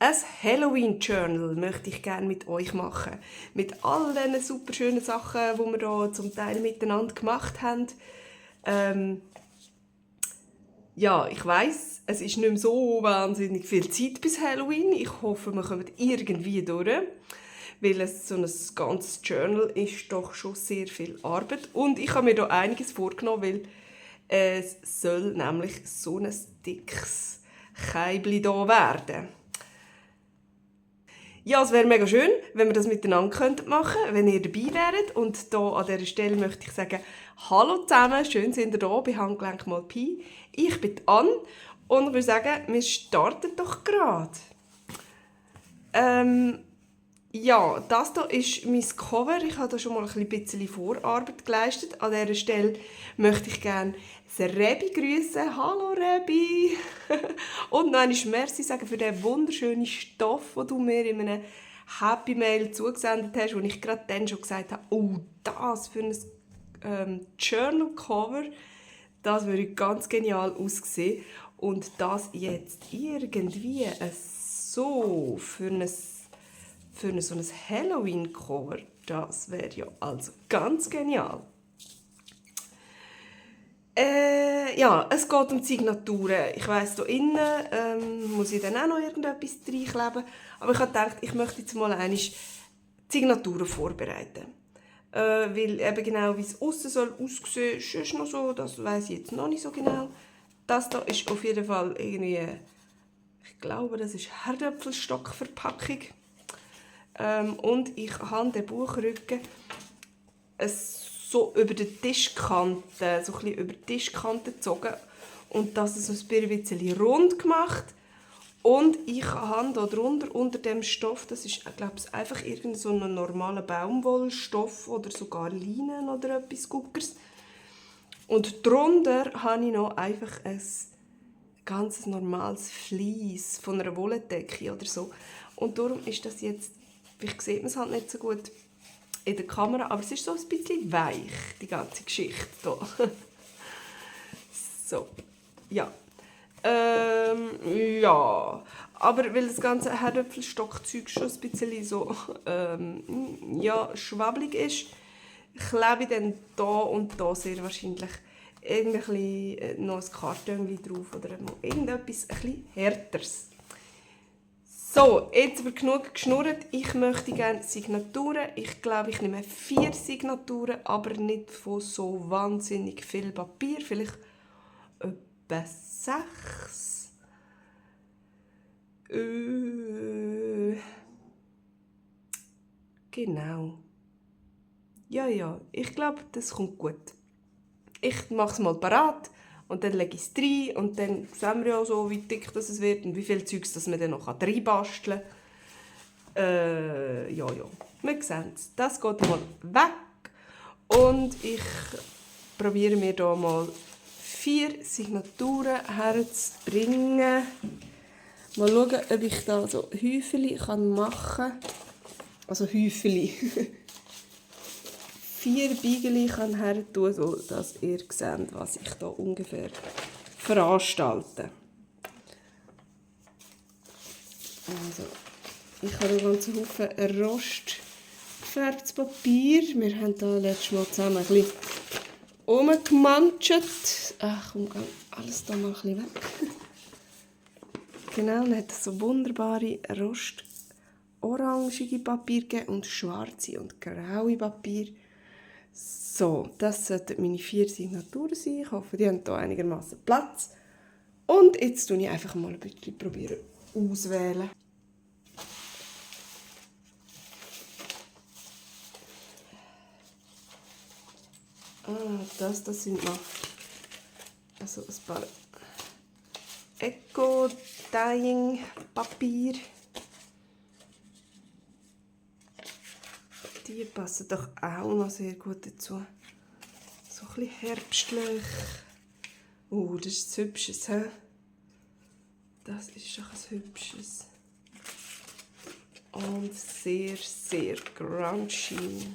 Ein Halloween-Journal möchte ich gerne mit euch machen. Mit all diesen super schönen Sachen, die wir hier zum Teil miteinander gemacht haben. Ja, ich weiss, es ist nicht mehr so wahnsinnig viel Zeit bis Halloween. Ich hoffe, wir kommen irgendwie durch. Weil es so ein ganzes Journal ist doch schon sehr viel Arbeit. Und ich habe mir da einiges vorgenommen, weil es soll nämlich so ein dickes Keibli da werden. Ja, es wäre mega schön, wenn wir das miteinander machen könnten, wenn ihr dabei wäret. Und hier an dieser Stelle möchte ich sagen, hallo zusammen, schön sind ihr hier bei Handgelenk mal Pi. Ich bin Anne und ich würde sagen, wir starten doch gerade. Ja, das hier ist mein Cover. Ich habe da schon mal ein bisschen Vorarbeit geleistet. An dieser Stelle möchte ich gerne das Rebi grüßen. Hallo Rebi! Und noch einmal Merci sagen für den wunderschönen Stoff, den du mir in einem Happy Mail zugesendet hast, wo ich gerade dann schon gesagt habe, oh, das für ein Journal Cover, das würde ganz genial aussehen. Und das jetzt irgendwie so für so ein Halloween-Cover, das wäre ja also ganz genial. Ja, es geht um die Signaturen. Ich weiss, hier innen muss ich dann auch noch irgendetwas reinkleben. Aber ich habe gedacht, ich möchte jetzt mal einmal die Signaturen vorbereiten. Weil eben genau, wie es aussen soll aussehen, ist noch so, das weiss ich jetzt noch nicht so genau. Das hier ist auf jeden Fall irgendwie, ich glaube, das ist Herdöpfelstockverpackung. Und ich habe den Buchrücken so über die Tischkante, so ein bisschen über die Tischkante gezogen und das so ein bisschen rund gemacht. Und ich habe da drunter, unter dem Stoff, das ist, glaube ich, einfach irgendein so ein normaler Baumwollstoff oder sogar Leinen oder etwas Guckers. Und drunter habe ich noch einfach ein ganz normales Vlies von einer Wolldecke oder so. Und darum ist das jetzt, vielleicht sieht man es halt nicht so gut in der Kamera, aber es ist so ein bisschen weich, die ganze Geschichte hier. So, ja. Ja, aber weil das ganze Herdöpfelstockzeug schon ein bisschen so ja, schwabbelig ist, klebe ich dann hier und hier sehr wahrscheinlich noch ein Karton drauf oder irgendetwas ein bisschen härteres. So, jetzt aber genug geschnurrt. Ich möchte gerne Signaturen. Ich glaube, ich nehme 4 Signaturen, aber nicht von so wahnsinnig viel Papier. Vielleicht etwa 6. Genau. Ja, ich glaube, das kommt gut. Ich mache es mal parat und dann lege ich es rein und dann sehen wir ja so, wie dick das wird und wie viel Zeugs das man dann noch reinbasteln kann. Ja, wir sehen es. Das geht mal weg und ich probiere mir hier mal 4 Signaturen herzubringen. Mal schauen, ob ich da so Häufchen machen kann. Also Häufchen. 4 Beigeli kann her tun, sodass ihr seht, was ich da ungefähr veranstalte. Also, ich habe einen ganzen Haufen rostgefärbtes Papier. Wir haben da letztes Mal zusammen ein bisschen rumgemanscht. Ach komm, alles da mal ein bisschen weg. Genau, dann hat es so wunderbare rost-orangige Papier gegeben und schwarze und graue Papier. So, das sollten meine 4 Signaturen sein. Ich hoffe, die haben hier einigermaßen Platz. Und jetzt probiere ich einfach mal ein bisschen auswählen. Das sind noch also ein paar Eco-Dyeing-Papier. Die passen doch auch noch sehr gut dazu. So ein bisschen herbstlich. Das ist ein hübsches, he? Das ist doch ein hübsches. Und sehr, sehr grungy.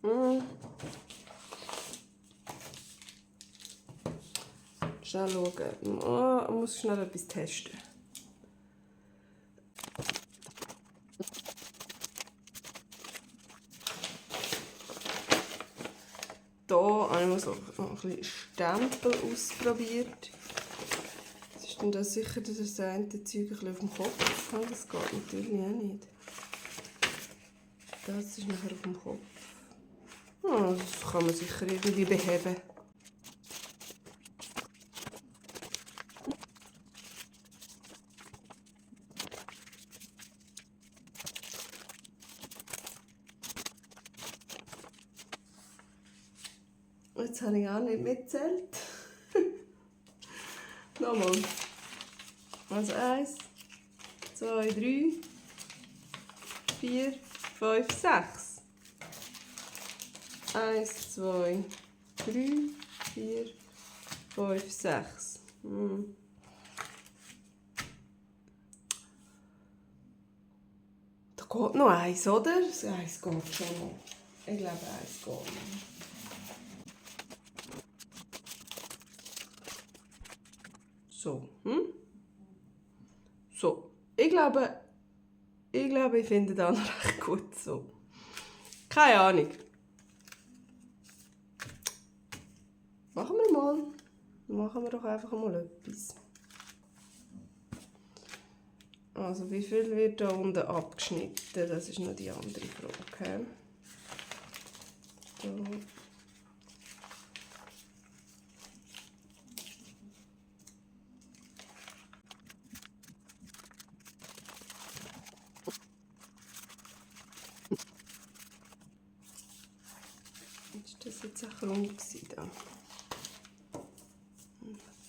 Hm. Schnell schauen. Oh, ich muss schnell etwas testen. Hier habe ich so ein bisschen Stempel ausprobiert. Was ist denn das sicher das eine Zeug ein bisschen auf dem Kopf? Das geht natürlich auch nicht. Das ist nachher auf dem Kopf. Oh, das kann man sicher irgendwie beheben. Jetzt habe ich auch nicht mitgezählt. Nochmal. Also 1, 2, 3, 4, 5, 6. 1, 2, 3, 4, 5, 6. Da geht noch eins, oder? Das eins geht schon noch. Ich glaube, eins geht noch. So. So. Ich glaube, ich finde das noch recht gut so. Keine Ahnung. Machen wir mal. Machen wir doch einfach mal etwas. Also wie viel wird da unten abgeschnitten? Das ist noch die andere Frage. Da. Ist das jetzt auch rund gewesen, da?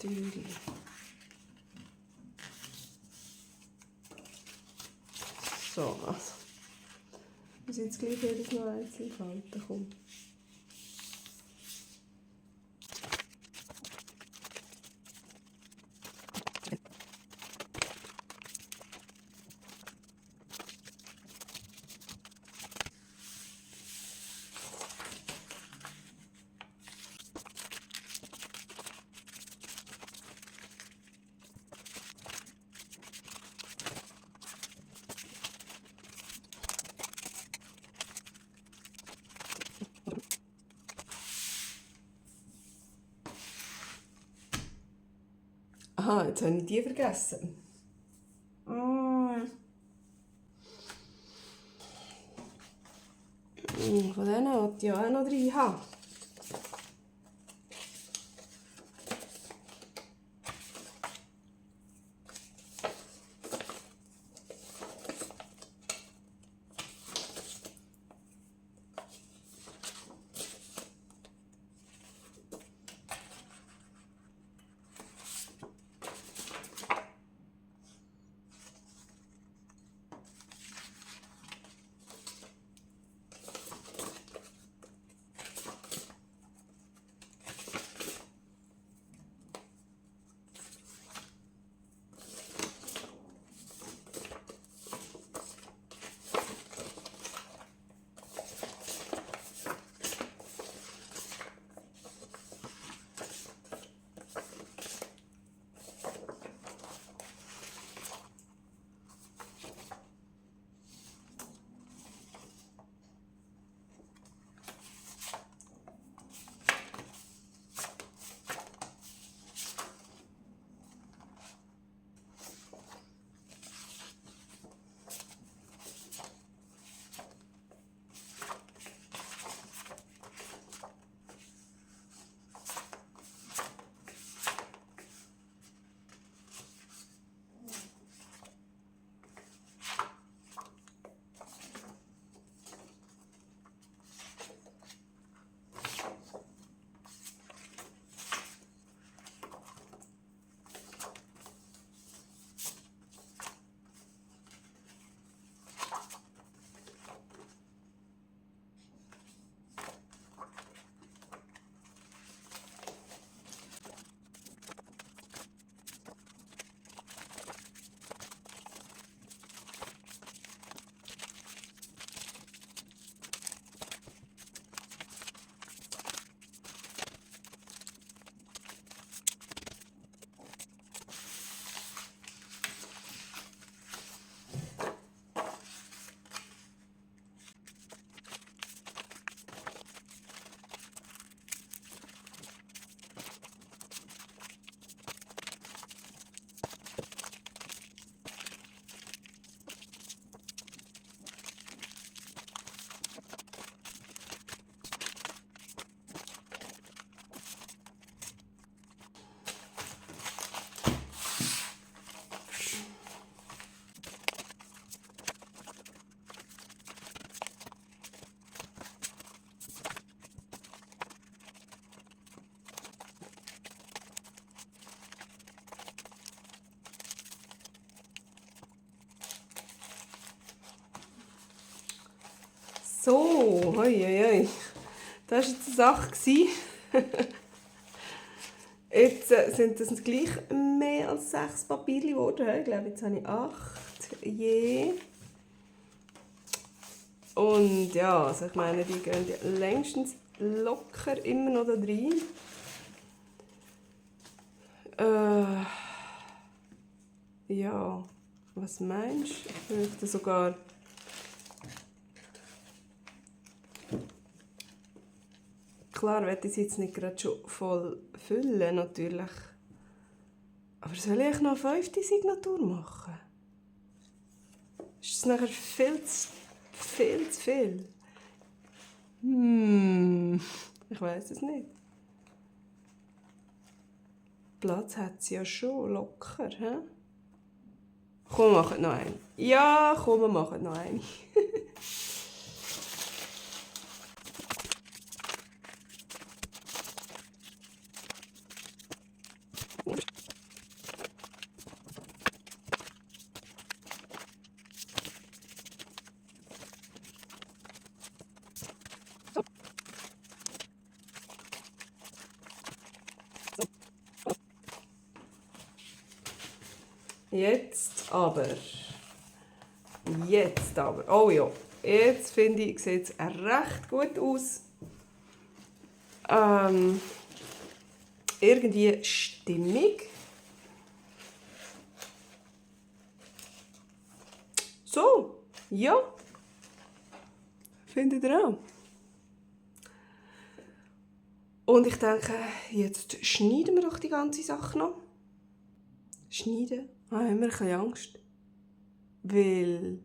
Natürlich. So, also. Ich muss jetzt gleich jedes noch einzeln falten kommen. Aha, jetzt habe ich die vergessen. Von denen wollte ich auch noch 3 haben. So, hoi, hoi, hoi. Das war jetzt eine Sache. Jetzt sind das gleich mehr als 6 Papiere geworden. Ich glaube, jetzt habe ich 8 je. Und ja, also ich meine, die gehen ja längstens locker immer noch da rein. Ja, was meinst du? Ich möchte sogar... Klar, werde ich es jetzt nicht gerade schon voll füllen, natürlich. Aber soll ich noch eine 5. Signatur machen? Ist das nachher viel zu viel? Ich weiß es nicht. Platz hat sie ja schon locker, hä? Komm, wir machen noch eine. Ja, komm, wir machen noch eine. Jetzt aber. Oh ja, jetzt finde ich, sieht es recht gut aus. Irgendwie stimmig. So, ja. Findet ihr auch? Und ich denke, jetzt schneiden wir doch die ganze Sache noch. Schneiden? Haben wir ein bisschen Angst. Weil,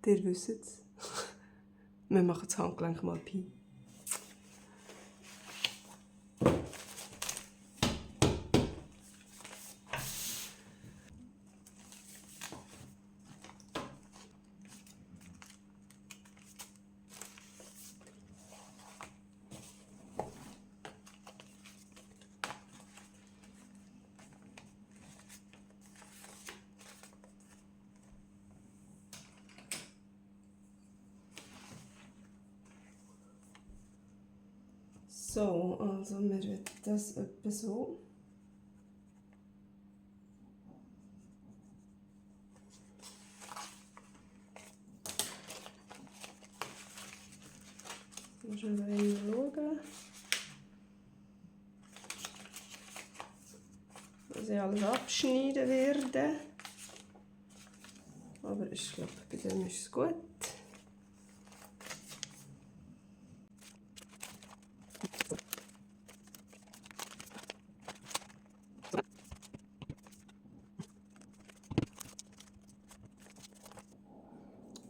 ihr wisst es, wir machen das Handgelenk mal Pi. So, also wir werden das etwa so. Mal schon schauen, dass ich alles abschneiden werde. Aber ich glaube, bei dem ist es gut.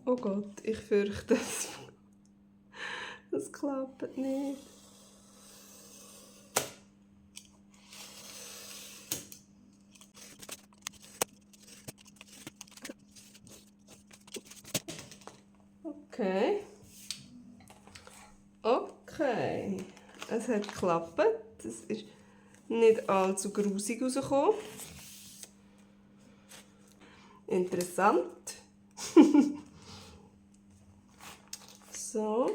Oh Gott, ich fürchte, das klappt nicht. Okay. Es hat geklappt. Es ist nicht allzu grusig rausgekommen. Interessant. So.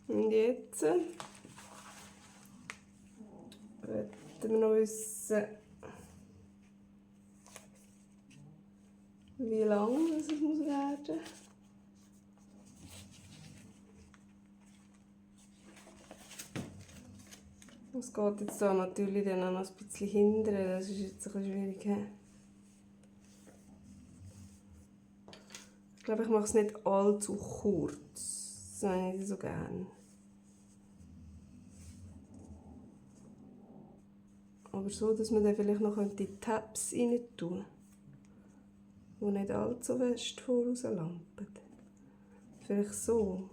Und jetzt werden wir noch wissen, wie lang es muss werden. Es geht jetzt da natürlich dann auch noch ein bisschen hindern, das ist jetzt ein bisschen schwierig. Ich glaube, ich mache es nicht allzu kurz, das habe ich so gerne. Aber so, dass man dann vielleicht noch die Tabs rein tun, die nicht allzu fest vorauslampen. Vielleicht so.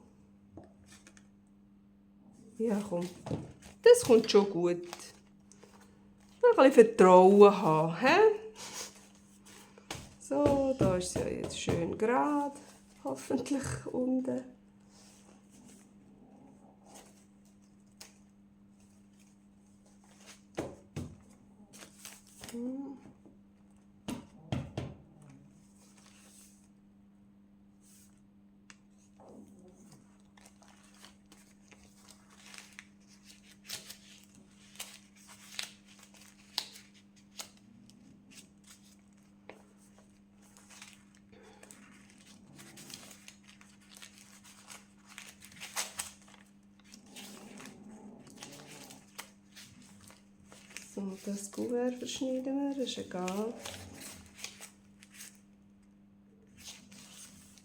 Ja, komm. Das kommt schon gut. Ein bisschen Vertrauen haben. He? So, da ist es ja jetzt schön gerade. Hoffentlich unten. So, das Kuvert verschneiden wir, das ist egal.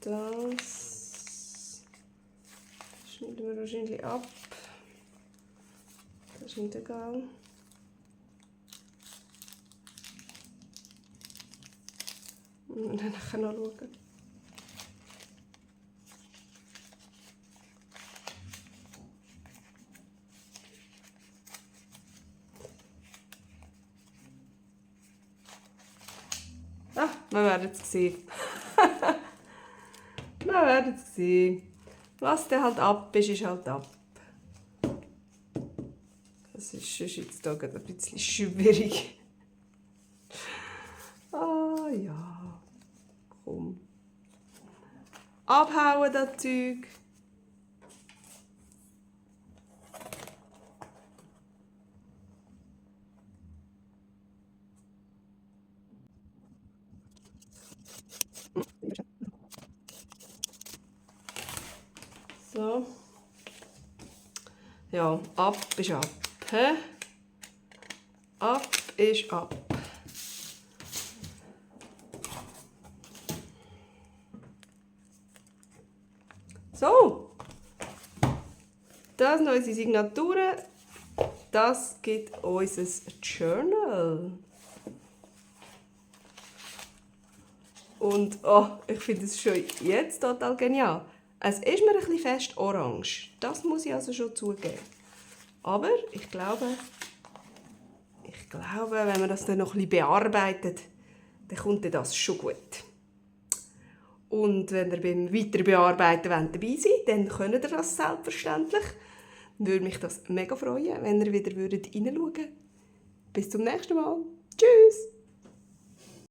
Das schneiden wir wahrscheinlich ab. Das ist nicht egal. Und dann kann ich noch schauen. Wir werden es sehen. Wir werden es sehen. Was dann halt ab ist, ist halt ab. Das ist jetzt hier ein bisschen schwierig. Ah ja. Komm. Abhauen, das Zeug. So. Ja, ab ist ab. Hä? Ab ist ab. So. Das sind unsere Signaturen. Das gibt unser Journal. Und ich finde es schon jetzt total genial. Es ist mir ein bisschen fest orange. Das muss ich also schon zugeben. Aber ich glaube, wenn man das dann noch ein bisschen bearbeitet, dann kommt das schon gut. Und wenn ihr beim Weiterbearbeiten dabei seid, dann könnt ihr das selbstverständlich. Dann würde mich das mega freuen, wenn ihr wieder reinschauen würdet. Bis zum nächsten Mal. Tschüss!